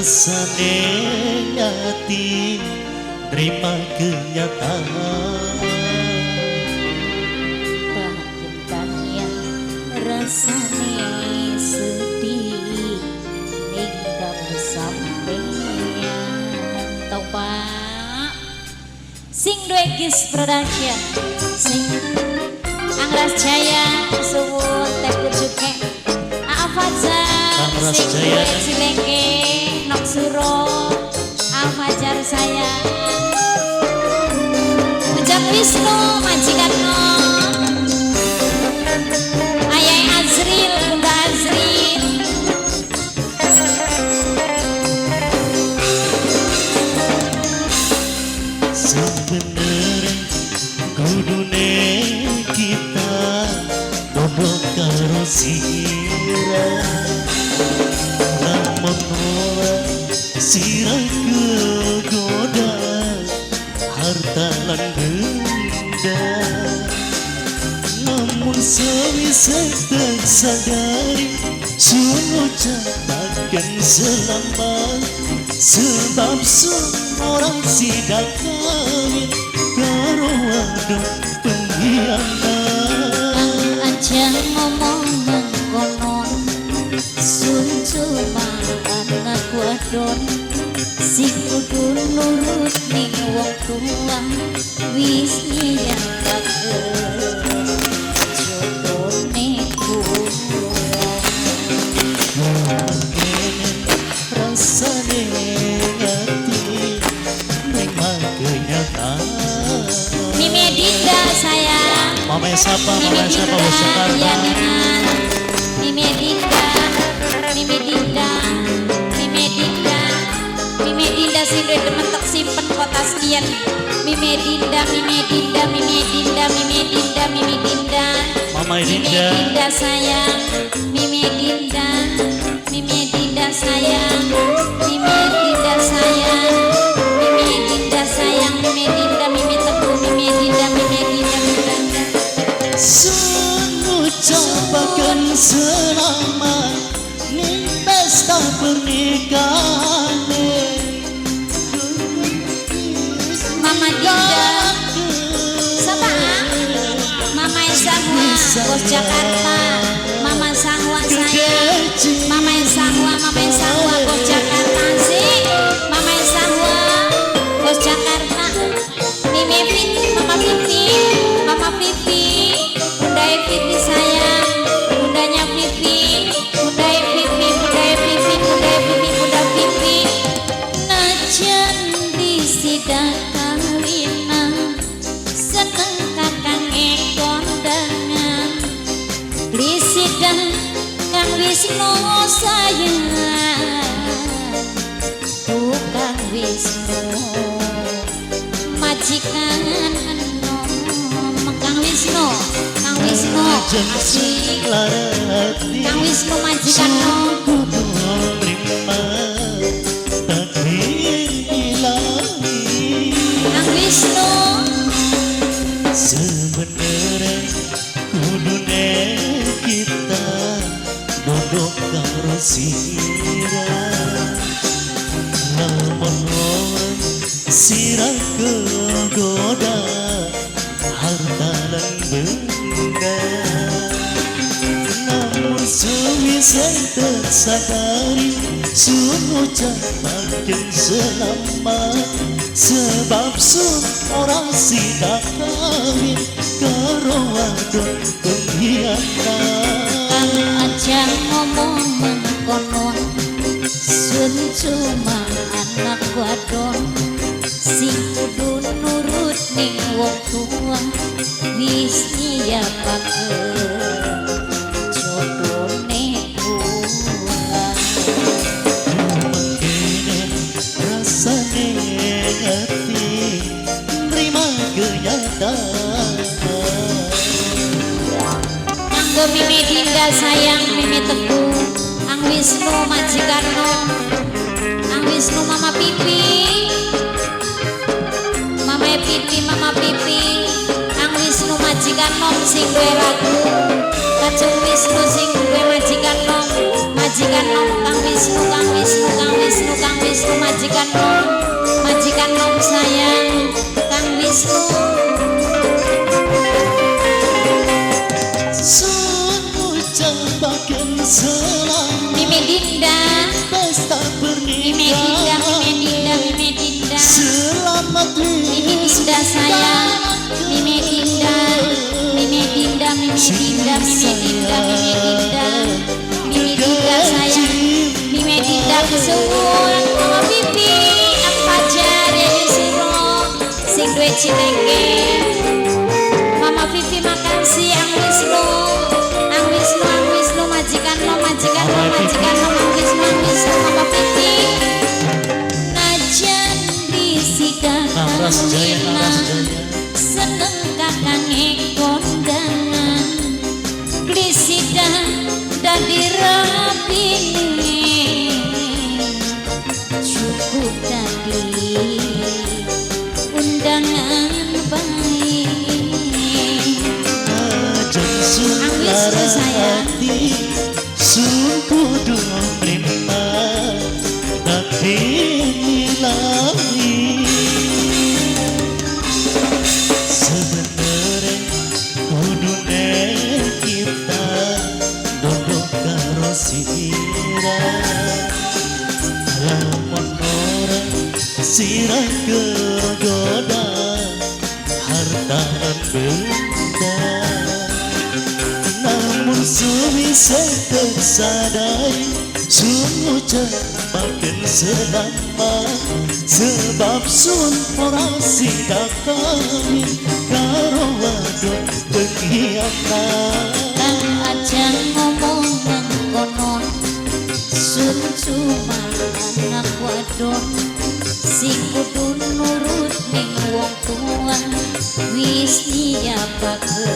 Rasane ati terima kenyataan. Batin kalian rasane sedih ninggal sampeyan tau Pak. Sing duwe Gis Production, sing Angras Jaya suwun teh cuke Aa Fajar Angras sing Jaya. duwe Cilengke Nok Suro Aa Fajar sayang Ujang Wisnu majikan no Ayah Azril, Bunda Azril. Sebenere kudune kita bondo karo sira, lamun ora sira kegoda harta lan benda. Namun sewise tak sadari sun ucapaken selamat, sebab sun orang sidak kawin karo wadon pengkhianat. Kang aja ngomong mengkonon, sun cuma anak wadon sing kudu nurut ning wong tua wis nyiyapake jodone kula. Kene rasane ati nerima kenyataan. Mimi Dinda sayang. Mama siapa? Mimi Mama siapa? Dinda, Bos Jakarta. ya Nina. Mimi Dinda, Mimi Dinda, Mimi Dinda, Mimi Dinda sing duwe demen tek simpen kota sekian. Mimi Dinda, Mimi Dinda, Mimi Dinda, Mimi Dinda, Mimi Dinda. Mama Mimi Dinda. Dinda sayang, Mimi Dinda, Mimi Dinda sayang, Mimi Dinda sayang, Mimi Dinda sayang, Mimi Dinda, Mimi Teguh, Mimi Dinda, Mimi Dinda, Mimi Dinda. Sun ucapaken selamat ning pesta pernikahan. Mama Dinda, siapa? Mama Sahwa, bos Jakarta. Mama Sahwa sayang, Mama Sahwa, Mama Sahwa, bos Jakarta sih. Mama Sahwa, bos Jakarta. Mimi Fit, Mama Vivi, Mama Vivi, Bunda Vivi sayang, Bundanya Vivi, Bunda Vivi, Bunda Vivi, Bunda Vivi, Bunda Vivi. Najan disida kawinan, seneng kakange kondangan. Lisida Kang Wisnu sayang, Kang Wisnu majikan enom. Kang Wisnu, Kang Wisnu asik. Kang Wisnu majikan nom. Kudu nrima takdir ilahi. Kang Wisnu. Sebenere kudune kita bondo karo sira, lamun ora sira kegoda harta lan benda. Namun sewise tak sadari sun ucapaken selamat, sebab sun orang sidak kawin karo wadon pengkhianat. Kang aja ngomong mengkonon, sun cuma anak wadon sing kudu nurut ning wong tua wis nyiyapake jodone kula. Mengkene rasane ati nerima kenyataan. Kanggo Mimi Dinda sayang, Mimi Teguh, Ang Wisnu majikan nom, Ang Wisnu Mama Pipi, Mama Pipi, Mama Pipi, Ang Wisnu majikan nom sing duwe lagu. Kacung Wisnu sing duwe majikan nom, majikan nom Kang Wisnu, Kang Wisnu, Kang Wisnu, Kang Wisnu, majikan nom, majikan nom sayang, Kang Wisnu. Sun ucapaken selamat Mimi Dinda, pesta Mimi Dinda, pernikahan. Mimi Dinda, Mimi Dinda. Selamat Mimi Dinda sayang, Mimi Dinda, Mimi Dinda, Mimi Dinda, Mimi Dinda, Mimi Dinda, Mimi Dinda sayang, Mimi Dinda kesuwun, Mama Vivi, Ang Fajar ya Yusuro, sing duwe Cilengke. Mama Vivi makasih, Ang Wisnu, Ang Wisnu, Ang Wisnu, majikan lo, majikan lo, majikan lo, Ang Wisnu, Ang Wisnu, Mama Vivi. Najan disika Kang Ras Jaya, Kang Ras Jaya. Seneng kakange kondangan, klisida dadi rabine, cukup dadi undangan baik. Najan sun Ang Wisnu, sayang. Hati sun kudu nrima takdir Ilahi. Sebenere kudune kita dodo karo sira, lamun ora sira kegoda harta benda. Namun suwise tersadari, sun ucapaken selamat, sebab sun ora sida kawin karo wadon pengkhianat. Kang aja ngomong mengkonon, sun cuma anak wadon sing kudu nurut ning wong tua, wis nyiapake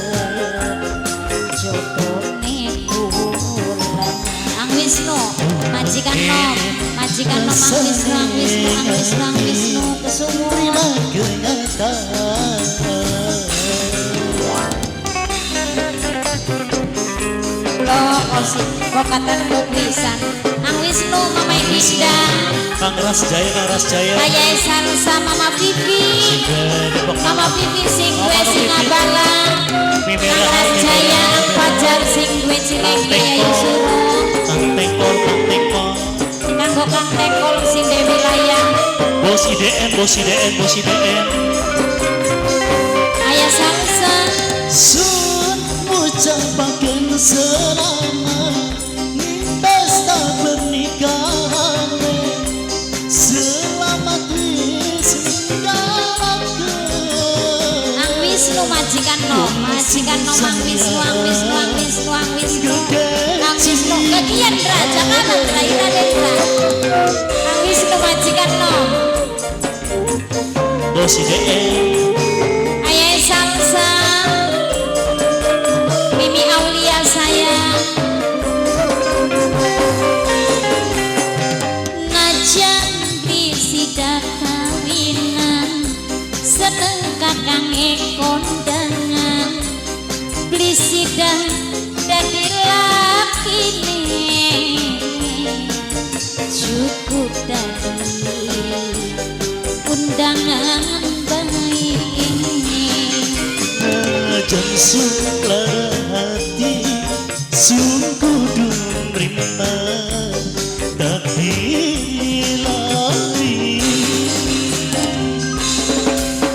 jodone kula. Ang Wisnu, majikan nom, majikan nom, Ang Wisnu, Ang Wisnu, Ang Wisnu, Ang Wisnu kesuwun. Terima kenyataan. Lo kok katan pisan. Ang Wisnu, Mama Dinda. Kang Ras Jaya, Kang Ras Jaya. Kaya Salsa, Mama Vivi. Depok. Mama Vivi sing gue Mama sing Vivi. abala. Mimi Kang Ras Jaya, Ang Fajar sing gue Cilengke ya Yusuru. Kang Tekol, Kang Tekol. Kanggo Kang Tekol sing de wilayah. Bos IDN, Bos IDN, Bos IDN. Ayah Salsa. Sun ucapaken selamat ning pesta pernikahan. Selamat wis ninggalaken. Ang Wisnu majikan no, majikan no Ang Wisnu, Ang Wisnu, Ang Wisnu, Ang Wisnu. Ang Wisnu kekian Dra, jangan Dra, Ira Dra. Ang Wisnu majikan no. Bos IDN. Ayah Salsa. Mimi Aulia sayang. Najan sida kawinan, seneng kakange kondangan, beli sida dadi lakine, cukup dadi undangan baik. Najan sun lara hati, sun kudu nrima takdir Ilahi.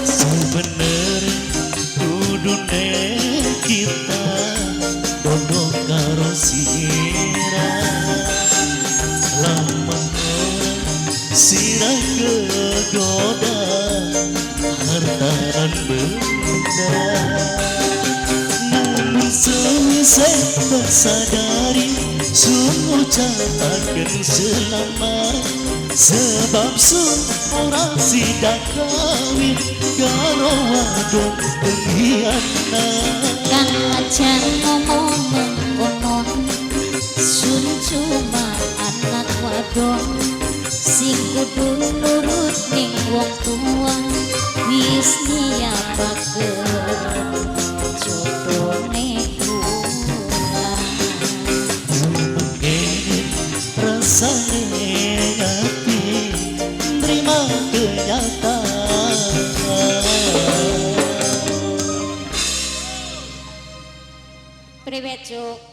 Sebenere kudune kita dodo karo sira, lamun ora sira kegoda harta lan benda. Namun sewise tersadari, sun ucapaken selamat, sebab sun ora sida kawin karo wadon pengkhianat. Kang aja ngomong mengkonon, sun cuma anak wadon sing kudu nurut ning wong tua, wis nyiapake jodone kula. Priwe, Cuk?